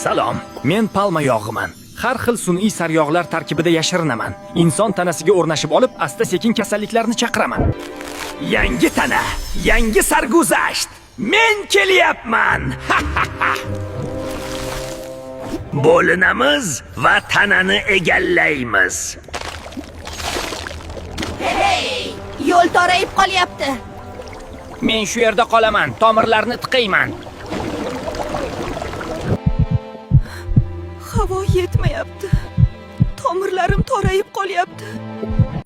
Salom, men palma yog'iman. Har xil sun'iy saryog'lar tarkibida yashirinaman. Inson tanasiga o'rnashib olib, asta-sekin kasalliklarni chaqiraman. Yangi tana, yangi sarguzasht. Men kelyapman. Bo'linamiz va tanani egallaymiz. Yo'l torayib qolyapti. Men shu yerda qolaman, tomirlarni tiqayman. Havo yetmayapti. Tomirlarim torayib qolyapti.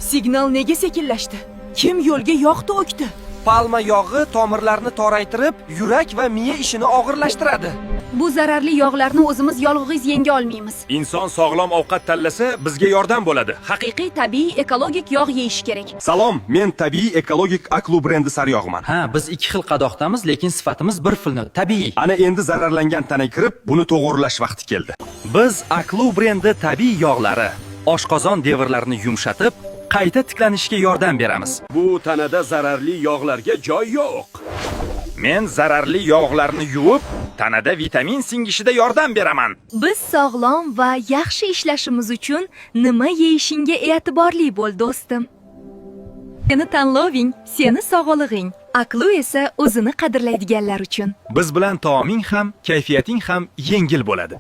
Signal nega sekinlashdi? Kim yo'lga yog' to'kdi? Palma yog'i tomirlarni toraytirib, yurak va miya ishini og'irlashtiradi. Bu zararli yog'larni o'zimiz yolg'iz yenga olmaymiz. Inson sog'lom ovqat tanlasa, bizga yordam bo'ladi. Haqiqiy tabiiy ekologik yog' yeyish kerak. Salom, men tabiiy ekologik Aklu brendi saryog'iman. Ha, biz ikki xil qadoqdamiz, lekin sifatimiz bir xil, tabiiy. Ana endi zararlangan tana kirib, buni to'g'rilash vaqti keldi. Biz Aklu brendi tabiiy yog'lari oshqozon devorlarini yumshatib, qayta tiklanishga yordam beramiz. Bu tanada zararli yog'larga joy yo'q. Men zararli yog'larni yuvib, tanada vitamin singishida yordam beraman. Biz sog'lom va yaxshi ishlashimiz uchun nima yeyishingga e'tiborli bo'l, do'stim. Seni tanloving, seni sog'lig'ing. Aklu esa o'zini qadrlaydiganlar uchun. Biz bilan taoming ham, kayfiyating ham yengil bo'ladi.